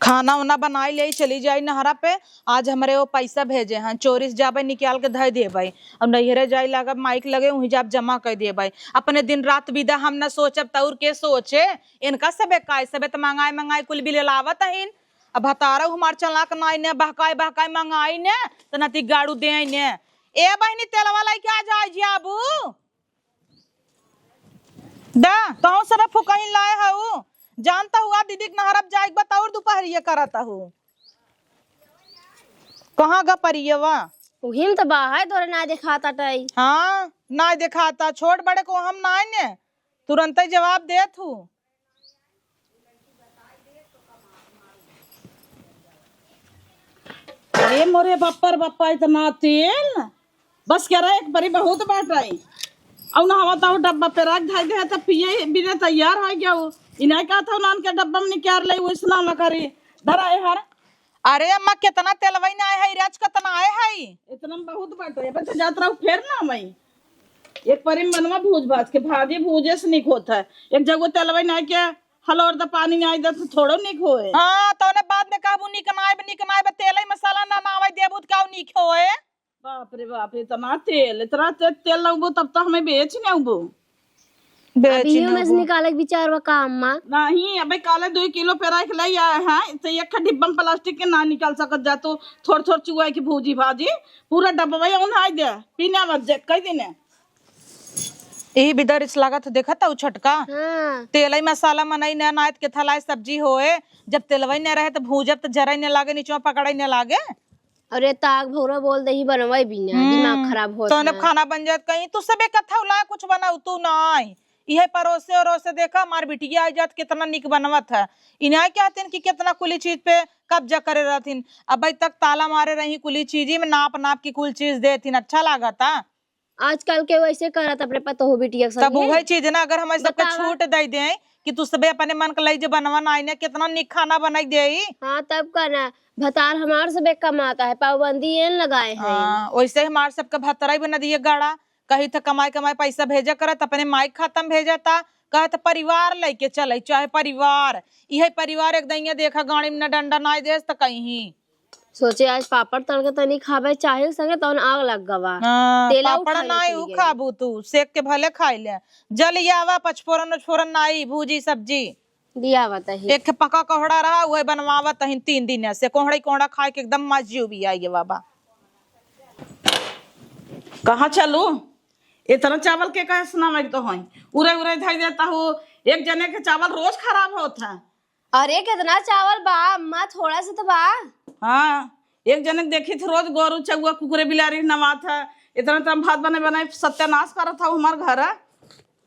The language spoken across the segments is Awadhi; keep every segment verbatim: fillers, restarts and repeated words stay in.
खाना उना बनाई ले, चली जाई नहरा पे। आज हमरे वो पैसा भेजे हैं, चोरी से जाबे निकाल के धइ देबे। अब नैहरे जाई लागब माइक लगे, वहीं जाब जमा कर देबे। अपने दिन रात बिदा हम न सोचब, तौर के सोचे। इनका सबे काय, सबे त मंगाई मंगाई कुल बिल लावत हइन। अब भतारा हमार चलाक नाई ने, बहकाई बहकाई मंगाई ने, त नती गाड़ू दे ने। ए बहिनी, तेलवा लेके आ जाई जी आबू। दा, तहु सब फुकही लाए हऊ। जानता हुआ दीदी के नहरब जाइक बा, तौर दुपहरिया करत हऊ। कहाँ गा परियवा? उहिम त बाहर तोरे ना देखाता टई। हाँ, ना देखाता। छोट बड़े को हम ना ने, तुरंते जवाब देत हूँ। अरे मोरे बप्पर बप्पा, इतना तेल, बस करा एक परी बहुत बाटइ। अउ नहावा ताऊ डब्बा पे रख धइ दे, त पिए बिना तैयार होइ गया। उ इन्हें कहत हउ नान के डब्बा में निकार ले, वैसना न करी। धरा ए हर। अरे अम्मा, कितना तेलवइ ना आए है, राज कितना आए है? इतना में बहुत बाटइ, अब तो जात रहू फेर ना मई। एक परी में बनवा भूज भाज के, भाजी भूजे से निक होत है। एक जगह तेलवइ ना आए के हलोर द पानी ना आए द, तो थोड़ो निक होए। हाँ, तौने बाद में कहबू निक ना आए, निक ना आए, तेलइ मसाला ना, ना आवे देबू त काऊ निक होए? बाप रे बाप, इतना तेल, इतना ते-, तेल लगबो तब तो हमें बेच नहीं अबो। बेच अभी नहीं में से अबो। निकाले के विचार बा का अम्मा? नहीं, अबे काले दो किलो पे रख ले आए हैं, तो एक डिब्बा में प्लास्टिक के ना निकाल सकत जा, तो थोड़ थोड़ चुआ के भूजी भाजी, पूरा डब्बा उन्हाई दे, पीने मत जे, कह देने। यही बिदर इस लागत देखत हऊ छोटका? हाँ। तेलई मसाला मनई न, नायत के थलाई सब्जी होए, जब तेलवई न रहे त भूजब त जरई न लागे, निचवा पकड़ई न लागे। अरे ताक भौरा बोल दही बनवई बिना, हम्म, दिमाग खराब होत तौने है। खाना बन जात कहीं, तू सबे कथा उला कुछ बनाऊ, तू नाई। इहे परोसे ओरोसे देखा, हमार बिटिया आई जात कितना निक बनवत है। इन्हें कहते हैं कि कितना कुली चीज पे कब्जा करे रहथिन। अबे तक ताला मारे रही कुली चीजी में, नाप नाप की कुल चीज देथिन, अच्छा लागता। आजकल के वैसे करत अपने पतोह बिटिया के तब संगे। उहे चीज ना, अगर हम सबके बतावा। छूट दे दें कि तू सबे अपने मन के लई जे बनवा ना आइने, कितना निक खाना बनाई देई। हाँ, तब का ना, भतार हमार सबे कमाता है, पाबंदी एन लगाए हैं। हाँ, वैसे हमार सबके भतरई बना दिए गाड़ा, कही त कमाई कमाई पैसा भेजा करत, अपने माई के खाता में भेजा ता, कहत परिवार लेके चले, चाहे परिवार, इहे परिवार एक दैया देखा गाड़ी में न डंडा नाई देस त कहीं। सोचे आज पापड़ तल के तनी खाबे चाहे संगे तौन आग लग गवा। हाँ, तेला पापड़ उठा ले नाई चली उ गई। खाबू तू, सेक के भले खाई ले। जल आवा, पचफोरन उचफोरन नाई, भूजी सब्जी। दिया बताही। एक ठे पका कोहड़ा रहा, उहे बनवावत हइन तीन दिन से। कोहड़ा ही कोहड़ा खाए के एकदम मस जिउ भी आई गे बाबा। कहाँ चलू? इतना चावल के कहे सुना मैं तो हई। उरे उरे धई देता हूँ। एक जने के चावल रोज खराब होत है। अरे, कितना चावल बा अम्मा, थोड़ा सा तो बा। हाँ, एक जने के देखी थे रोज गोरू, चौआ, कुकुरे, बिलारी नवात है। इतना तो हम भात बने बने सत्यानाश करत हऊ हमार घर।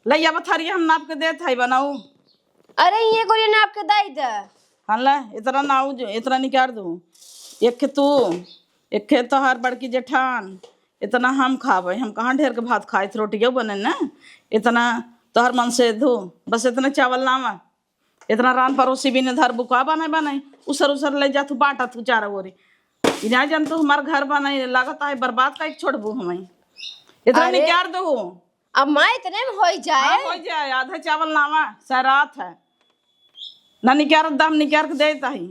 लइया बथरिया हम नाप के देत हई बनाऊ। अरे, ये गोरी नाप के दई दे। हाँ ले, इतना नाऊ जो, इतना निकाल दू। एक खे तू, एक खे तोहार बड़की जेठान, इतना हम खाबे। हम कहाँ ढेर के भात खाई थे, रोटियो बने न। इतना तोहर मन से दू, बस इतना चावल लावा। इतना रान परोसी बिने धर बुका बनाई बनाई, उसर उसर ले जा तू बाटा तू चारा ओरी। इना जन तू हमार घर बनाई लागत आए बर्बाद काहे छोड़बू हमें। इतना अरे, निकार दो। अम्मा इतने में होई जाए। हाँ, होई जाए, आधा चावल लावा, सरात है। ना निकार दम निकार के देता ही।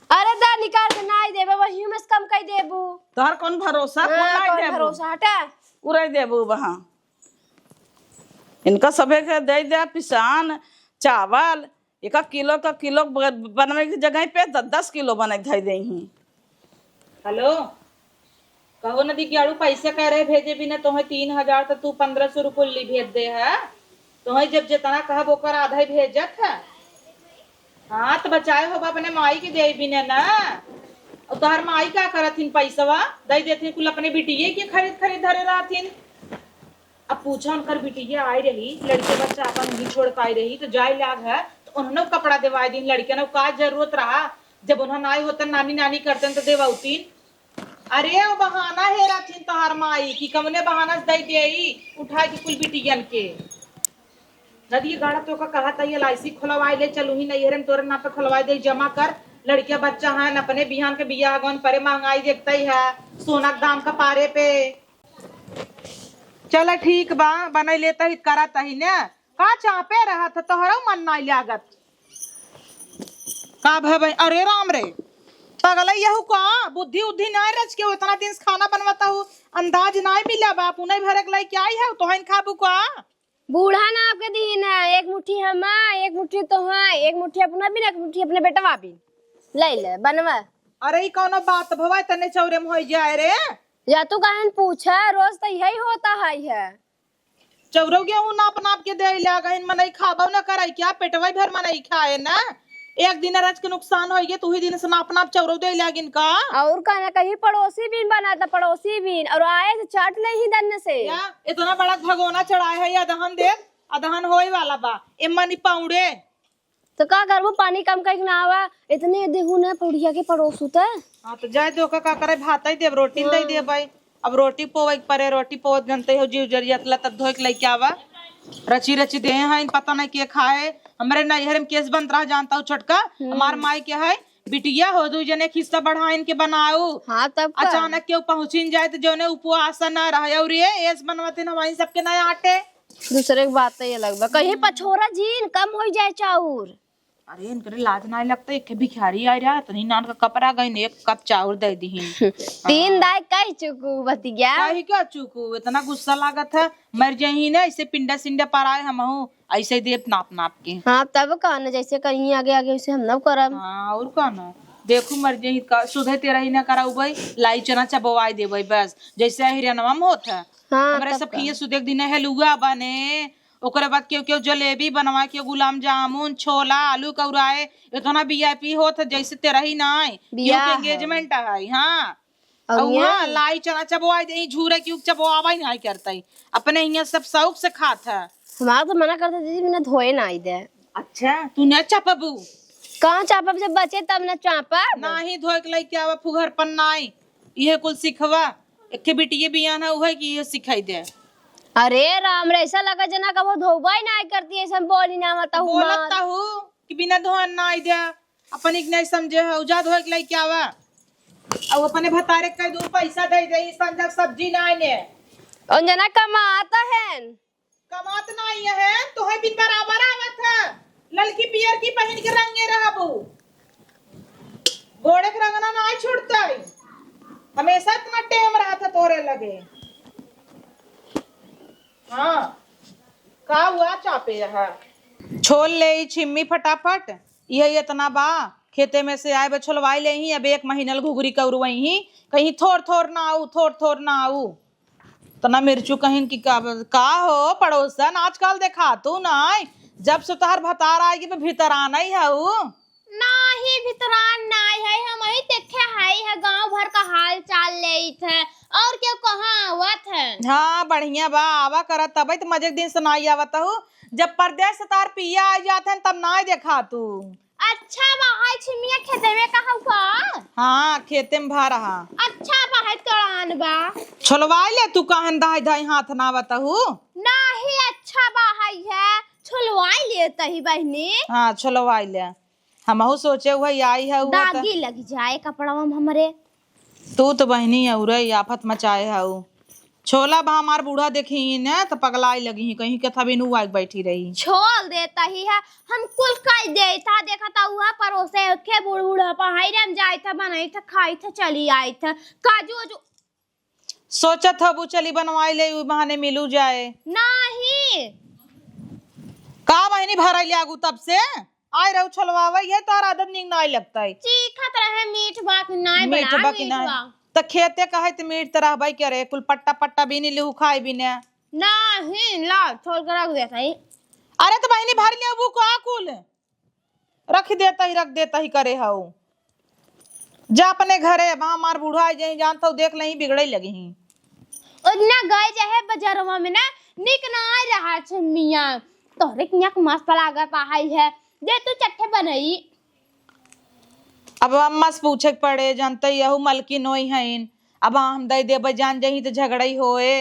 अरे दा निकार के नाई देबे, वही में से कम कई देबू। तोहर कौन भरोसा, कौन हाँ, नाई कौन देबू? भरोसा, हटा। उड़ाई देबू वहाँ। इनका सभे के दे दे पिसान, चावल, एक किलो का किलो ब-, बनवे की जगह पे द-, दस किलो बने के धई देही। हेलो, कहो न दी, गाड़ू पैसे कह रहे भेजे बिना, तोहे तीन हजार तो तू पन्द्रह सौ रुपये ली भेज दे है, तोहे जब जितना कहब ओकर आधा ही भेजत है। हाँ, तो बचाए होबा अपने माई के देई बिने ना। और तोहर माई का करत हिन, पैसवा दे देत हिन कुल अपने बिटिये के खरीद खरीद धरे रहत हिन। अब पूछा उनकर बिटिया आई रही, लड़के बच्चा अपन वहीं छोड़ के आई रही, तो जाए लाग है, तो उन्होंने कपड़ा देवाए दिन लड़के ने, का जरूरत रहा, जब उन्होंने आए होतन नानी नानी करतन तो देवाउतीन। अरे, वो बहाना हेरत हिन तोहार माई कि कवने बहाना से दई देई उठाए के कुल बिटियन के। नदी गाड़ा तो का कहत है, एल आई सी खोलवाए ले चलू ही नैहरे में, तोरे नाम पे खोलवाए दे, जमा कर। लड़किया बच्चा हैं, अपने बिहान के बियाह गौन परे महंगाई देखते ही है, सोना के दाम का पारे पे। चला ठीक बा, बनाई लेता ही करत ही ने। का चापे रहत है, तोहरो मन नाई लागत। का भय भाई? अरे राम रे, पगलई यहू का? बुद्धि उद्धि नाय रच के, इतना दिन से खाना बनवत हऊ, अंदाज नाय मिला बा। पुनई भरे के लइके आई है, तोहन खाबू का? बूढ़ा ना आपके दीन है, एक मुट्ठी हमा, एक मुट्ठी तोहा, एक मुट्ठी अपना बिन, एक मुट्ठी अपने बेटवा बिन। ले ले, बनवा। अरे, ई कौनो बात भवा, तने चौरे में होई जाए रे? या तू काहन पूछे, रोज तो यही होता है, है। चौरौ गेहूं नाप नाप के दे लागिन, मनई खाबो न करई क्या? पेटवई भर मनई खाए न। एक दिन रच के नुकसान होई गे, तू ही दिन से नाप नाप चौरौ दे लागिन का? और का ना, कहीं पड़ोसी बिन बना त पड़ोसी बिन, और आए से चाट ले ही दन्न से। या इतना बड़ा भगोना चढ़ाए है, या अदहन देव, अदहन होए वाला बा, एम्मा नि पाउड़े। तो का करबो, पानी कम कइके ना आवा, इतने देहू न पौड़िया के पड़ोसू त। हाँ, तो जाए दे, ओका का करे, भात ही देब, रोटी नहीं हाँ। देब भाई। अब रोटी पोवे के परे, रोटी पोवत जनते हो, जीव जरिया तला तब धोए के लइके आवा। रची रची देहे हैं, पता नहीं के खाए। हमरे नैहर में केस बनत रहा, जानता हूँ छोटका, हम्म। हमार माई के है, बिटिया हो, दू जने खिस्सा बढ़ाइन के बनाऊ। हाँ, तब का? अचानक केहू पहुँचिन जाए तो जौने उपवास न रहे, और ये एस बनवते न वहीं सबके नया आटे। दूसरे के बात तो ये लगबा, कहीं पछोरा जीन कम हो जाए चाउर। अरे, इनकरे लाज नाय लगता, एक ठे भिखारी आय रहा, तनी नान का कपड़ा गइन, एक कप चाउर दे दीहिन। तीन हाँ। दाय कह चुकू बतिया। कही का चुकू, इतना गुस्सा लागत है, मर जाही ना, ऐसे पिंडा सिंडा पर आए हमहू, ऐसे देब नाप नाप के। हाँ, तब का न, जैसे कहीं आगे आगे वैसे हम न करब। हाँ, और का न, देखू मर जाही का, सुधे तेरा ही ना कराऊ भाई, लाई चना चबवाई देबै बस, जैसे हिरनवा में होत है। हाँ, हमरे तब सब का। खिए सुधे के दिन हेलुआ बने, ओकरे बाद केहू केहू जलेबी बनवा, केहू गुलाब जामुन, छोला, आलू कौराए, इतना वीआईपी होत है जैसे तेरा ही ना आए। केहू के बियाह है। एंगेजमेंट है, हाँ। और और ये वहाँ लाई चना चबवाई दे, झूरे की चबवावा ही नहीं करता ही। अपने हियाँ सब शौक से खात है। हमारा तो मना करता दीदी, बिना धोए ना आई दे। अच्छा, तू न चापबू? कहाँ चापब, जब बचे तब न चापब। नाही धोए के लइके आवा, फुहरपन नाही। इहे कुल सिखवा। एके बिटिये बियान है, उहे की इहे सिखाई दे। अरे राम रे, ऐसा लगा जना कबो धोबा ही नाही करती, ऐसा बोली ना मत बोलत मत। ताहू कि बिना धोन ना आई दे, अपन एक नहीं समझे हो, जा धोए के लइके आवा। अब अपने भतारे के दू पैसा दे दे, ई संझा सब्जी ना आने। और जना कमाता है। कमात नाई है, तोहे बिन बराबर आवत है। ललकी पियर की पहिन के रंगे रहबू। गोड़े के रंगना नाई छूटतई। हमेशा इतना टेम रहत है तोरे लगे। हाँ, का हुआ चापे है? छोल ले ई छिम्मी फटाफट। इहे इतना बा, खेते में से आए बा, छोलवाई ले ही, अब एक महीना ल घुघरी कौरवई ही, कहीं थोर थोर ना आऊ, थोर थोर ना आऊ। तना मिर्चू कहिन कि का, का हो पड़ोसन, आजकल देखातू नाई, जब से तोहर भतार आइगी बे भीतर आना ही हऊ। नाही, भीतरान नाही है, हम ही देखे हाई है, गांव भर का हाल चाल लेइत है, और केहू कहाँ आवत है? हाँ, बढ़िया बा, आवा करत तबे तो मजे के दिन से नाई आवत हऊ, जब परदेस से तार पिया आ जात है तब नाई देखातू। अच्छा बा, हाय छिमिया खेते में का हऊ का? हाँ, खेते में भा रहा। अच्छा बा, हाय तोड़ान बा। छोलवाई ले तू, कहन धाई धाई हाथ ना बताहू। नाही, अच्छा बा, हाय है, छोलवाई ले तही बहिनी। हाँ, छोलवाई ले। हमहू सोचे हुआ आई है हुआ त। दागी लग जाए कपड़वा में हमरे। तू तो बहिनी औरई आफत मचाए हऊ। छोला बा हमार बूढ़ा देखी न त पगलाई लगी ही, कहीं के थबिन उ आके बैठी रही। छोल देता ही है, हम कुल कह देता, देखा ता उहा परोसे के बूढ़ बूढ़ा पहाई रे हम जाइत है, बनाइत है, खाइत है, चली आइत है। काजू वाजू सोचत हबू चली बनवाई ले, उ बहाने मिलू जाए। नाही। का बहिनी भराई ले आगू तब से? आए रहू छोलवावे, ये तोहर आदत नीक नाई लगता है। चीखत रहे मीठ बात नाई मीठ बड़ा बा कि मीठ नाई? बा। त खेते कहे त मीठ त रहबे करे, कुल पट्टा पट्टा बीनी लिहू खाई बीने। नाही, ला, छोल के रख देता है। अरे त बहिनी भर लेबू का कुल? रख देता ही, रख देता ही करे हऊ। जा अपने घरे, अब हमार बूढ़ा आई जाई, जानत हऊ, देख लेही, बिगड़े लगी ही। ओजना गए जे है बजरवा में ना, निक ना आए रहा छे मियाँ। तोहरे कियाँ के मस्त लागत आहई है। दे तू चट्ठे बनई। अब अम्मा से पूछे के पड़े, जानते यहू मलकिन होई हईन। अब हम दे देबे, जान जाही तो झगड़ा ही होए।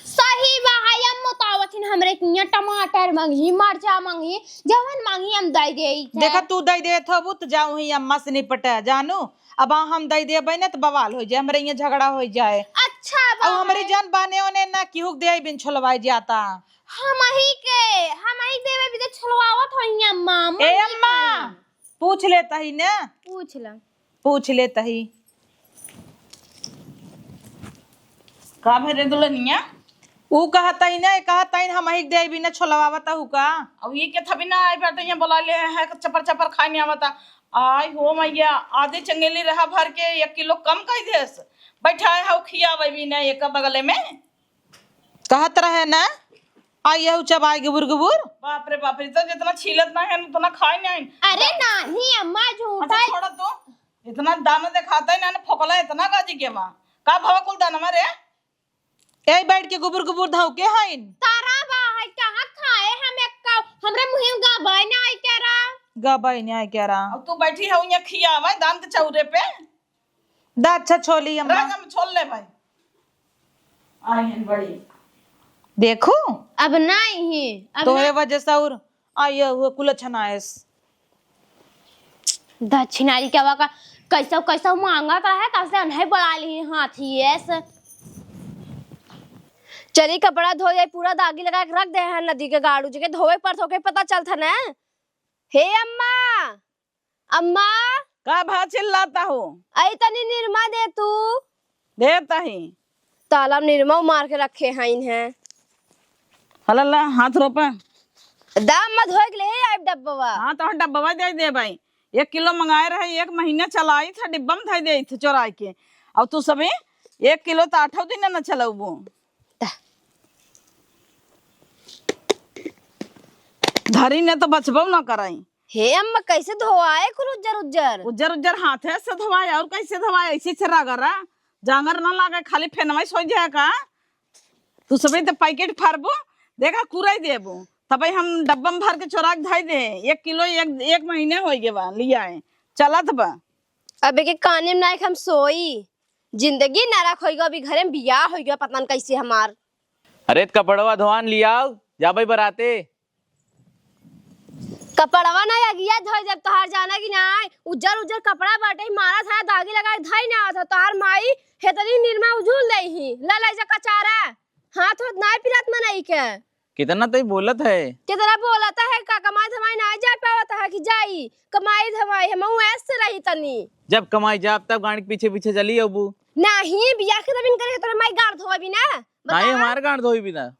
सही बा, हाय अम्मा तो आवत ही हमरे किहाँ टमाटर मंगही, मरचा मंगही, जवन मंगही हम दइ देइत है। देखा, तू दइ देत हबू त जाऊ ही अम्मा से निपटे, जानू। अब हम दइ देबै न त बवाल होइ जाए, हमरे इहाँ झगड़ा होइ जाए। अच्छा, अब हमरे बा। जन बाने ओने ना केहू के देइ बिन छोलवाइ जाता। हमही के, हमही के देबे बिन छोलवावत होइहीं अम्मा, ए मम्मी अम्मा, के। पूछ लेतही न। पूछ ला। पूछ लेतही। का भे रे दुल्हनिया? ऊ कहतही न, कहतही न, हमही के देइ बिन छोलवावत हू का? अब ये के थबी ना आई बाटे, यहाँ बोला ले है, चपर चपर खाए नहीं आवता। आई हो मैया, आधी चंगेली रहा भर के एक किलो कम कइ देस। बैठाए हऊ खियावे बिन एक बगले में। कहत रहे न, आई हऊ चबाई गुबुर गुबुर। बाप रे बाप रे, तो जितना छीलत ना है, उतना खाए नहीं। अरे नाही अम्मा, झूठा अच्छा, है। छोड़ तू, इतना दाना देखाता है ना, फोकला इतना गाजी के बा। का भवा कुल दाना रे? ए, बैठ के गुबुर गुबुर धौके हइन। तारा बा है, कहाँ खाए हम एक्का, हमरे मुँहे में गबाई ना आई क्या रा? गबाई ना आई क्या रा? अब तू बैठी है, उन्हें खियावे दांत चौरे पे। दा अच्छा छोली अम्मा। राज हम छोल ले भाई। आई हैं बड़ी। देखू। अब नहीं है, अब तोहे ना। वजह से और आई है, वो कुल अच्छा ना आयस। दक्षिणारी के बा का, कैसा कैसा मांगत रहे, तब से उन्हें बुला ली हाथी ऐस। चली कपड़ा धो जाए, पूरा दागी लगा के रख दे हैं नदी के गाड़ू जी के, धोवे पर धोके पता चलता न। हे अम्मा, अम्मा। का भा चिल्लाता हो? आई तनी निरमा दे तू। देतही। ताला में निरमा मार के रखे हैं इन्हें। हला ला, हाथ रोपा। दाम मत होए के ले आई डब्बवा। हाँ, तो डब्बवा दे दे भाई। एक किलो मंगाए रहे, एक महीना चलाई था, डिब्बा में धई दे थे चोराई के। और तू सभी एक किलो तो आठों दिन न चलौबू। ता। धरी ने तो बचबो न कराई। हे अम्मा, कैसे धोआए कुल उज्जर उज्जर? उज्जर उज्जर हाथे से धोआए, और कैसे धोआए? ऐसे से रगड़ा, जांगर ना लागे, खाली फेनवा सोच जाए का? तू सभी तो पैकेट फाड़बो, देखा कुराई देबो, तबे हम डब्बा में भर के चोरा के धई दे। एक किलो एक, एक महीने होइ गए बा, लिया है, चलत बा। अब एके काने में नाइक हम सोई, जिंदगी नरक होइ गयो, अभी घरे में बियाह होइ गयो, पता न कैसे हमार। अरे त कपड़वा धोआन लियाओ, जाबे बराते। कपड़वा ना अगिया धोई देब तोहार, जाना कि नाय? उज्जर उज्जर कपड़ा बाटे, मारा था दागी लगा के धई ना आवत ह। तोहार माई हेतनी निरमा उझुल देही। ला ला जा कचारा, हाथ होत नाय पिरात मनई के। कितना तई बोलत है? कितना बोलत है? का कमाई धमाई नाय जा पावत है कि जाई? कमाई धमाई हम ऐसे रही तनी। जब कमाई जाब तब गाड़ी के पीछे पीछे चली अबू। नाही, बियाह के तबिन करे तोर माई गाड़ धोबी ना। नाहीं, बतावा। हमार गांड धोई बिना।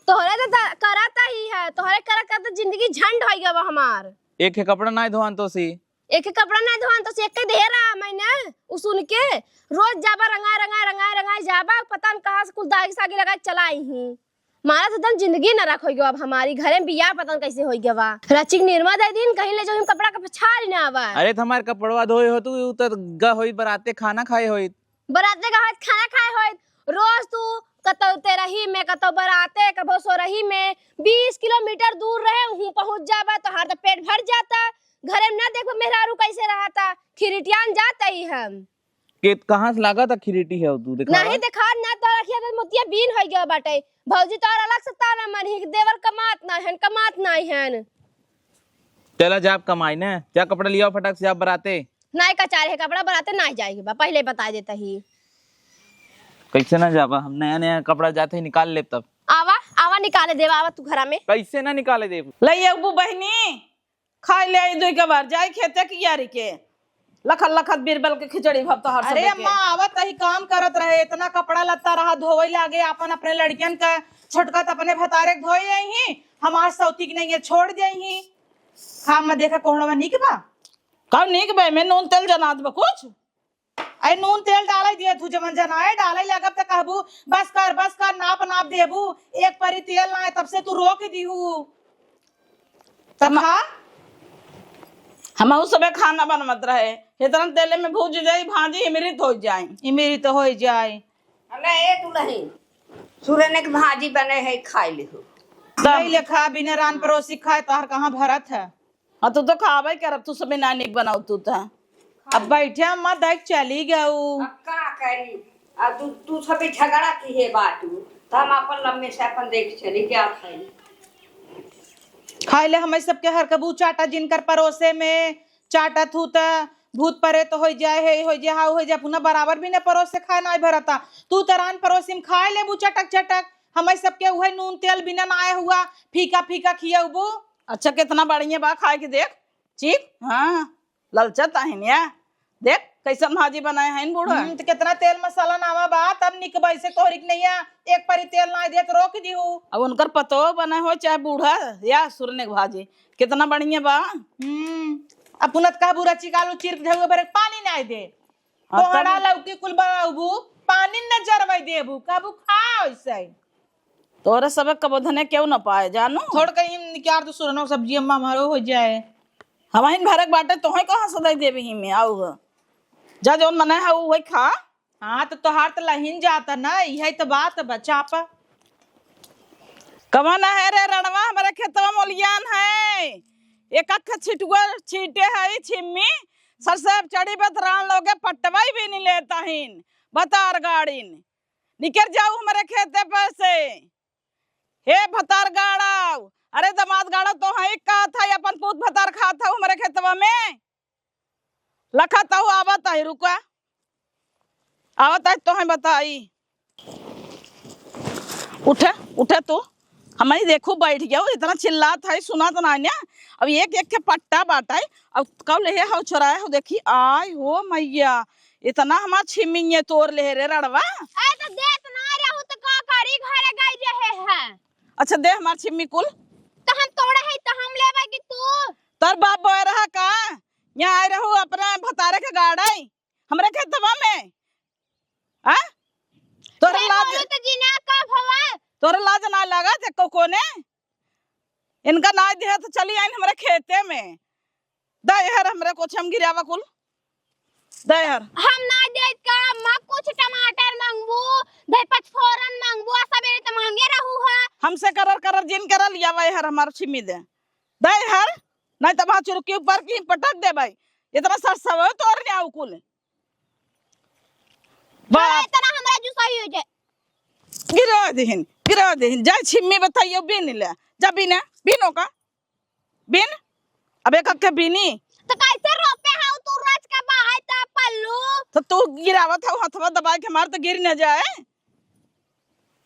तोहरे तो द-, करत ही है, तोहरे करत करत जिंदगी झंड होइ गवा हमार। एक है कपड़ा नाहीं धोआन तो सी। एक है कपड़ा नाहीं धोआन तो सी, एक के देह रहा मैं ना, उ सुन के रोज जाबा रंगाए, रंगाए, रंगाए, रंगाए जाबा, पता न कहाँ से कुल दागी सागी लगा के चला आई ही। मारा तो एकदम जिंदगी नरक होइ गवा अब हमारी, घरे में बियाह पता न कैसे होइ गवा। रचिक निरमा दे दिन, कहीं ले जाओ हम कपड़ा का पछाड़ ही ना आवा। अरे तो हमार कपड़वा धोए हो तू, उ तो ग होई बराते खाना खाए होई। बराते का होत खाना खाए होत, रोज तू कतौ तेरही में, कतौ बराते, कभो सोरही में, बीस किलोमीटर दूर रहे, उहूँ पहुँच जाबा, तोहार तो पेट भर जाता। घरे में ना देखबा मेहरारू कैसे रहता, खिरिटियान जात ही हम। के कहाँ से लागत है खिरिटी है तू, देखा? नहीं देखा ना, तो रखिया तो मोतिया बीन होइ गया बाटे। भौजी तोहर अलग से ताना मारी, देवर कमात ना हन, कमात ना हन। चला जाब कमाई ने, जा कपड़ा लियाओ फटाक से, जाब बराते। नाई कचारे है कपड़ा, बराते नाई जाए के बा, पहिले बता देता ही। कैसे ना जाबा, हम नया नया कपड़ा जाते ही निकाल लेब तब। आवा, आवा निकाले देब, आवा तू घरा में। कैसे ना निकाले देब? लई अबू बहिनी, खाई ले आई दुई के बार, जाई खेते की यारी के। लखत लखत बीरबल के खिचड़ी भात तोहार सब अरे लेके। अम्मा, आवत ही काम करत रहे, इतना कपड़ा लत्ता रहा धोवे लागे, आपन अपने लड़कियन का, छोटका त अपने भतारे के धोए आई ही, हमार सौती के नहीं है, छोड़ दे ही। खा में देखा कोहड़वा नीक बा? का नीक बा? मैं नून तेल जनात बा कुछ? अरे नून तेल डाले दिए तू, जवन जनाए डाले लगब त कहबू, "बस कर, बस कर, नाप, नाप देबू, एक परी तेल ना है, तब से तू रोक दिहू।" तब हम खा। हमहू सबे खाना बनवत रहे, इतना तेले में भूज जाई, भाजी इमरित हो जाई। इमरित हो जाई। अरे ए दुलही, सुरने के भाजी बने है, खाई लिहू। तब ले खा, बिना रान परोसी खाए, तोहर कहाँ भरत है? हाँ, तू तो खाबे करब, तू सबे ना नीक बनाऊ तू त। अब बैठे अम्मा, देख चली गऊ। अब का करी? अब तू, तू सबे झगड़ा किहे बाटू। तो हम अपन लम्बे से अपन देख चली क्या खाई। खाए ले हमें सबके हर कबू चाटा जिनकर परोसे में चाटा थू त भूत परेत हो जाए, हे हो जाए, हाउ हो जाए, पुना बराबर भी न परोसे खाए ना भरता। तू त रान परोसी में खाए लेबू चटक चटक, हमें सबके उहे नून तेल बिना ना आए हुआ, फीका फीका खियबू। अच्छा, कितना बढ़िया बा, खाए के देख। चीख, हाँ, ललचत आहिन या। देख, कैसन भाजी बनाए हइन बूढ़ा। हम्म, त कितना तेल मसाला नावा बा, तब निकबा ऐसे तोहरी के नैया एक परी तेल नाई देत रोक दिहू। अब उनकर पतो बने हो चाहे बूढ़ा या सुरने के भाजी, कितना बढ़िया बा। हम्म, अब पुनत कहा बुरा चिकालू चिर के झउए भरे पानी नाई दे। हाँ, तब कोहड़ा लौकी कुल बनाबू, पानी न जरवाई देबू, कहबू खा ऐसे। तोरे सबे कबो धने केहू न पाए, जानू। थोड़ कहीं निकार दो सुरनो सब्जी अम्मा हमारो हो जाए। हमाइन भरक बाटे, तोहे कहाँ से दे देबी ही में, आऊ ह। जा जौन मने है, वही खा। हाँ, तो तोहार तो लहिन जाता ना, यही तो बात बचा पा। कवन है रे रणवा, हमरे खेतवा मोलियान है। एक अख छिटुआ छीटे है छिम्मी, सरसे चढ़ी बत रान लोगे पटवाई भी नहीं लेता हिन। बतार गाड़िन, निकर जाऊ हमरे खेते पर से। हे भतार गाड़ाऊ, अरे दमाद गाड़ाऊ, तो हाँ का था, अपन पूत भतार खात हऊ हमरे खेतवा में। लखा तहु आवत है, रुका, आवत है, तोहे बताई। उठे, उठे तू, हमही देखू बैठ गया, इतना चिल्लात है, सुनात ना ने। अब एक एक के पट्टा बाटे, अब कब ले हऊ छोराए हो, देखी, आय हो मैया, इतना हमार छिम्मी ये तोर ले रे रड़वा। अरे तो देत ना रहू तो का करी, घरे गई रहे है। अच्छा दे हमार छिम्मी कुल। तो हम तोड़े है तो हम लेबे कि तू? तोर बाप बोए रहा का? यहाँ आए रहू अपने भतारे के गाड़े, हमरे खेतवा में। हाँ? तोरे लाज तो जीना का भवा? तोरे लाज ना लगा थे को कोने? इनका ना दिया तो चली आइन हमरे खेते में। दे हर हमरे कुछ हम गिरावा कुल। दे हर। हम ना दे का अम्मा, कुछ टमाटर मांगबू, दे पचफोरन मांगबू, आ सबेरे त मांगे रहू है। हमसे करर करर जिन करल, या वही हर हमार छिमी दे। दे हर, नहीं तो वहाँ चुरकी ऊपर की पटक दे भाई। इतना सर सवे तोर ने आऊ कुल। चलो, बाप। इतना हमरा जुसाई हो जाए। गिरा देहिन, गिरा देहिन। जा छिम्मी बताइयो, बीन ले। जा बीना, बीनो का। बीन। अब एक अक्के बीनी। तो कैसे रोपे हाउ तू रोज के बाहर त पल्लू? तो तू गिरावत हऊ, हथवा दबाए के मार तो गिर न जाए।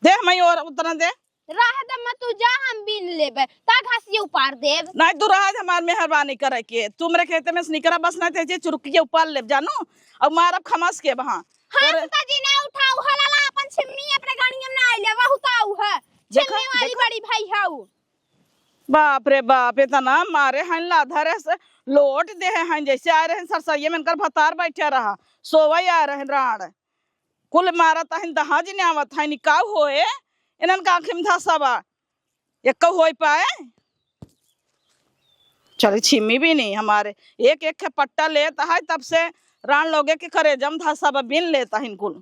दे हमें और उतना दे। रह द, मैं तू जा, हम बीन लेबे, ता घासिया उपार देब। नहीं, तू रह, हमार मेहरबानी करे के, तू मेरे खेते में से निकरा बस, नहीं ते जे चुरकिया उपार लेब, जानू, और मारब खमस के बहा। हाथ तोरे तो जी ना उठाऊ, हलाला अपन छिम्मी अपने गाड़िया में ना आइले, वहु ताऊ है, देखा, छिम्मी वाली देखा। बड़ी भाई हाउ। बाप रे बाप, इतना मारे हैं, लाधरे से लोट दे हैं, जैसे आए रहे सरसैया में इनकर भतार बैठे रहा, सोवई आए रहे राड़। कुल मारत हइन, दहाज ने आवत हइन, काऊ होए, इनन का आँखी में धसा बा, एक्कौ होई पाए। चली छिम्मी भी नहीं हमारे, एक एक के पट्टा लेत है, तब से रान लोगे के करेजम धसा बा, बीन लेत हइन कुल।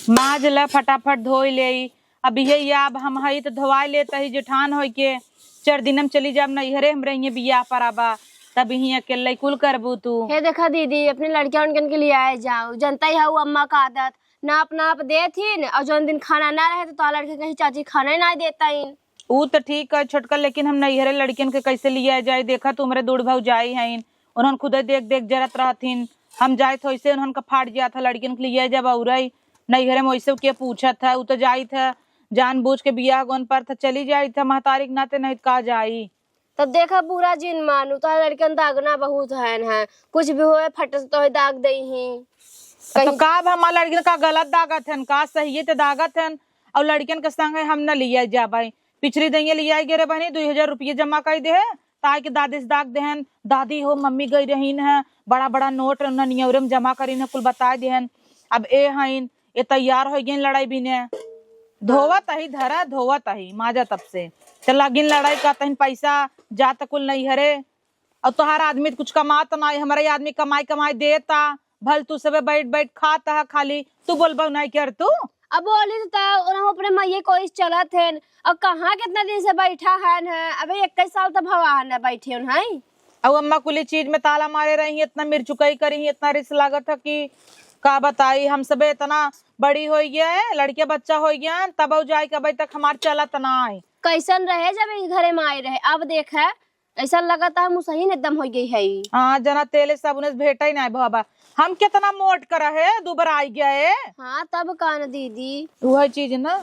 माज ल फटाफट धोई लेई, अब इहे या अब हम हई त धोवाई लेत ही जेठान होई के, चार दिन हम चली जाब नैहरे, हमरे इहे बियाह परा बा, तब इही अकेले कुल करबू तू। हे देखा दीदी, अपने लड़किया उनकन के लिए आए जाओ, जनता ही हऊ अम्मा का आदत, नाप नाप देत ही न, और जौन दिन खाना ना रहे तो तोहार लड़के कहीं चाची खाना ही ना देता ही। ऊ त ठीक है छोटका, लेकिन हम नैहरे लड़कियन के कैसे लिया जाए? देखा तू हमरे दूढ़ भौजाई हईन, उन्हन खुदे देख देख जरत रहथिन, हम जाए तो ऐसे उन्हन का फाट जात है, लड़कियन के लिए जब औरई नैहरे में वैसे के पूछत है, ऊ तो जाइत है, जानबूझ के बियाह गोन पर था चली जाइत है महतारी के नाते, नहीं तो का जाई। तब देखा बुरा जिन मानू, तो लड़कन दागना बहुत हन है, कुछ भी होए फट से तो दाग दे ही। तो कहीं का अब हमार लड़कियन का गलत दागत हन, का सही ते दागत हन, और लड़कियन के संगे हम न लिया जाबे। पिछली दइया लिया गे रे बहनी, दुई हजार रुपये जमा कर दे है, ताई के दादी से दाग देहन, दादी हो मम्मी गई रहीन है, बड़ा बड़ा नोट न नियौरे में जमा करीन है, कुल बताए देहन। अब ए हईन, ए तैयार हो गईन लड़ाई बीने। धोवत अही धरा, धोवत अही माजा तब से। ते लागिन लड़ाई का तहिन पैसा जात कुल नैहरे। और तोहार आदमी त कुछ कमात नाई, हमरे आदमी कमाई कमाई देता, भल तू सबे बैठ बैठ खात है, खाली तू बोलबो नाई कर तू। अब बोली तो उन्हों अपने मइये कोई चलत है, और कहाँ कितना दिन से बैठा है न, अबे इक्कीस साल तो भवा है न बैठे हैं। और अम्मा कुली चीज में ताला मारे रही, इतना मिर्चुकई करी, इतना रिस लागत है कि का बताई, हम सबे इतना बड़ी होइ गया है, लड़के बच्चा होइ गया है, तब जाए के अबे तक हमार चलत ना है। कैसन रहे जब ई घरे में आए रहे, अब देख है, ऐसा लगता है मुसहिन एकदम हो गई है ई। हाँ, जना तेले साबुने से भेटा ही ना है बाबा। हम कितना मोट कर रहे, दुबराई गए। हाँ, तब का न दीदी। वही चीज ना।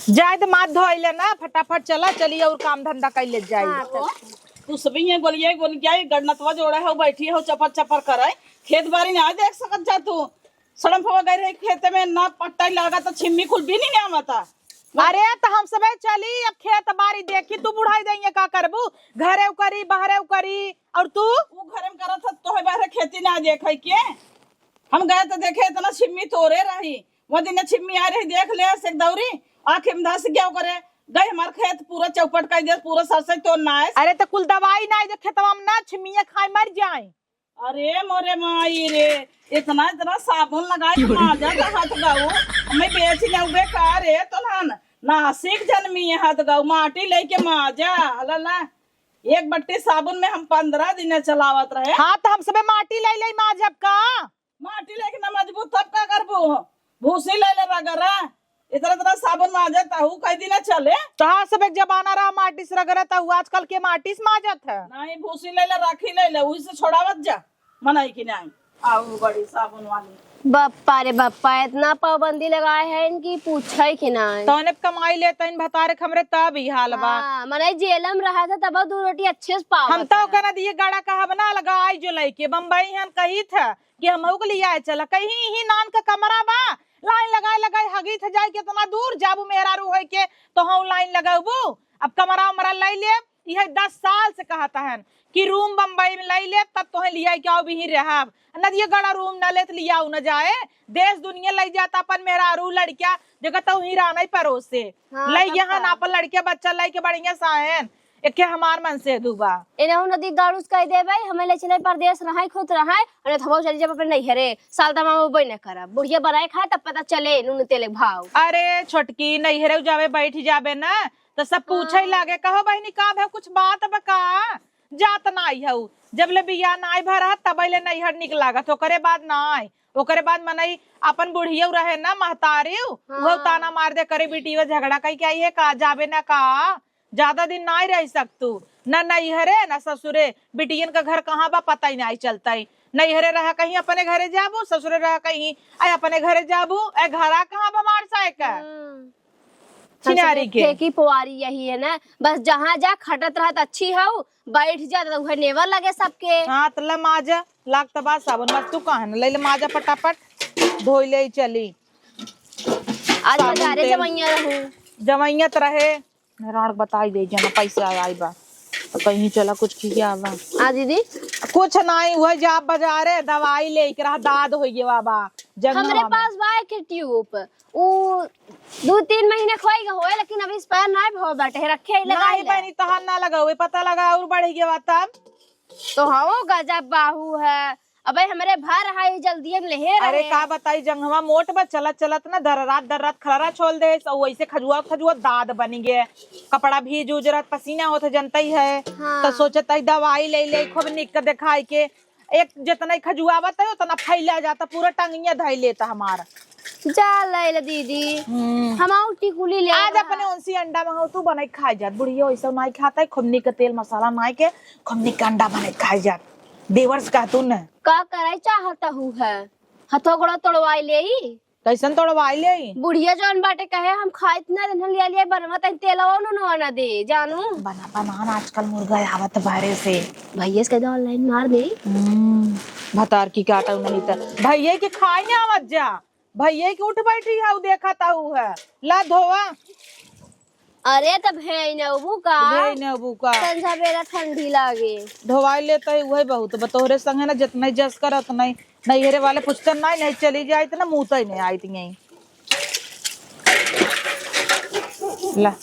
जाए तो माथ धोइले ना, फटाफट चला, चली और काम धंधा कर ले जाए। हाँ, तब। तू सभी ये गोलिया गोलिया गणनतवा जोड़े हो, बैठी हो चपर चपर करे, खेत बारी ना देख सकत जा तू। सड़म फवा गए रहे खेते में, ना पट्टा लागा तो छिम्मी कुल भी नहीं आवता। अरे तो हम सबे चली अब खेत बारी देखी, तू बुढ़ाई देंगे का करबू? घरे करी, बहरे करी, और तू? तू घरे में करत ह, तोहे बहरे खेती ना देखे के। हम गए तो देखे इतना छिम्मी तोरे रही, वो दिन छिम्मी आ रही, देख ले से दौरी, आँखें में धस गया करे, गए हमार खेत पूरा चौपट कर दे, पूरा सरसों तोड़ ना है। अरे तो कुल दवाई ना है जो खेतवा में ना छिम्मिया खाए मर जाए। अरे मोरे माई रे, इतना इतना साबुन लगाए के माजा का हाथ गाऊ, मैं बेच लेउबे का रे तोहन, नासिक जन्मी है हाथ गाऊ, माटी लेके माजा, हला ना, एक बट्टी साबुन में हम पन्द्रह दिन चलावत रहे। हाँ, तो हम सबे माटी ले ले माजब का? माटी लेके ना मजबूत तब का करबू? भूसी ले ले रगरा, इतना इतना साबुन माजे तहू कई दिन चले। तोहार सब एक जमाना रहा माटी से रगड़े, तहू आजकल के माटी से माजत है। नहीं, भूसी ले ले, राखी ले ले, उही से छोड़ावत जा, मनई की नहीं। आऊ बड़ी साबुन वाली। बप्पा रे बप्पा, इतना पाबंदी लगाए है इनकी, पूछे के ना। तौने पे कमाई लेते हैं भतारे के हमरे, तब ई हाल बा। हाँ, मनई जेलम रहा था तब दो रोटी अच्छे से पावत हम तो है। ओकरा दिए गाड़ा कहब ना लगा, आई जो लइके बम्बई हन कही था कि हमहू के लियाए चला। कहीं ही नान का कमरा बा, लाइन लगाए लगाए हगी थे जाए केतना दूर जाबू मेहरारू होई के, तो हम लाइन लगाबू। अब कमरा उमरा ले ले, यह दस साल से कहत हन कि रूम बम्बई में ले ले, तब तोहे लियाए के आओ भी रहब। नदिया गड़ा रूम न लेत लियाऊ न जाए, देश दुनिया ले जात अपन मेहरारू लड़किया, जगह तो ही रहना ही परोसे। हाँ, ले तब यहाँ का। ना अपन लड़के बच्चा ले के बढ़िया साहन, एके हमार मन से दुबा। एनहु नदी गाड़ूस कह देबै, हमें ले चले परदेस, रहाई खुद रहाई, अरे थबो चली जब अपने नैहरे, साल तमाम वो न करब। बुढ़िया बनाए खाए तब पता चले नून तेल के भाव। अरे छोटकी, नैहरे जावे, बैठ जाबे ना, तो सब पूछे हाँ। लागे, "कहो बहिनी, का भे, कुछ बात बा का? जात नाई हऊ।" जब ले बियाह नाई भा रहत, तब ले नैहर निक लागत, ओकरे बाद नाई। ओकरे बाद मनई अपन बुढ़ियो रहे ना, महतारियो, हाँ। उहो ताना मार दे, "करे बिटियो झगड़ा कई के आई है का, जाबे ना का?" ज्यादा दिन नाई रह सकतू, ना नैहरे ना ससुरे। बिटियन का घर कहाँ बा, पता ही नाई चलता ही। नैहरे रहा कहीं अपने घरे जाबू, ससुरे रहा कहीं, आय अपने घरे जाबू, ए घरा कहाँ बा मार साए का? हम्म। छिनारी के। फेंकी पोवारी यही है ना, बस जहाँ जा खटत रहत अच्छी हऊ, बैठ जा तो उहे नेवर लगे सबके। हाँ, त ला माजा, लाग त बा साबुन, बस तू कहा न, ले ले माजा फटाफट, धोई ले चली। आज साबुन बाजारे तेल। जवैया रहू। जवैया त रहे, मेहरान के बताई दे, जना पैसा आई बा, तो कहीं चला कुछ किया बा। आ दीदी? कुछ नाई, वह जा बाजारे, दवाई ले के रहा, दाद हो गया बा, जंगल हमरे में। पास बा एक ट्यूब, उ दू तीन महीने खोई गए होए, लेकिन अभी इस पर ना भव बाटे, रखे ही लगा नहीं ले। बहनी, तहार ना लगा हुए, पता लगा और बढ़ गया बा तब। तो हाँ, गजब बाहू है। अबे हमरे भर है, जल्दी हम लेहे अरे रहे। का बताई, जंघवा मोट बा, चलत चलत ना दर्रात दर्रात खलरा छोल दे, सो वैसे खजुआ खजुआ दाद बनी गे, कपड़ा भीज उज रहत, पसीना होत जनतई है। हाँ। तो सोचत है दवाई ले ले, खूब निक के दिखाई के, एक जितना ही खजुआवत है उतना फैला जाता, पूरा टंगिया धई लेता हमारा। जा लैला दीदी, हम्म। हम आऊ टिकुली ले आज रहा। अपने उनसी अंडा मंगाऊ, तू बनाई खाए जात। बुढ़िया वैसा नाई खाता है, खूब निक तेल मसाला नाई के, खूब निक अंडा बनाई खाए जात। देवर से कहा तू न। का करे चाहता हूँ है? हथो गोड़ा तोड़वाई ले ई? कैसन तोड़वाई ले ई? बुढ़िया जौन बाटे कहे हम खाइत ना रहन, लिया लिया बनवा तनी तेलवा नूनवा ना दे, जानू। बना, बना ना, आजकल मुर्गा आवत बाहरे से। भैया से कह दे online मार दे। हम्म, भतार की काटो नहीं त। भैया के खाए ना आवत जा। भैया के उठ बैठी है, उ देखा ताऊ है। ला धोवा। अरे त भेई न उबू का? भेई न उबू का? संझा बेरा ठंडी लागे। धोवाई लेत है, उहे बहुत बा। तोहरे संगे ना जितना जस कर उतना ही। नैहरे वाले पूछते नहीं, नहीं चली जाइत ना, मुँह तो ही नहीं आइत यहीं। ला।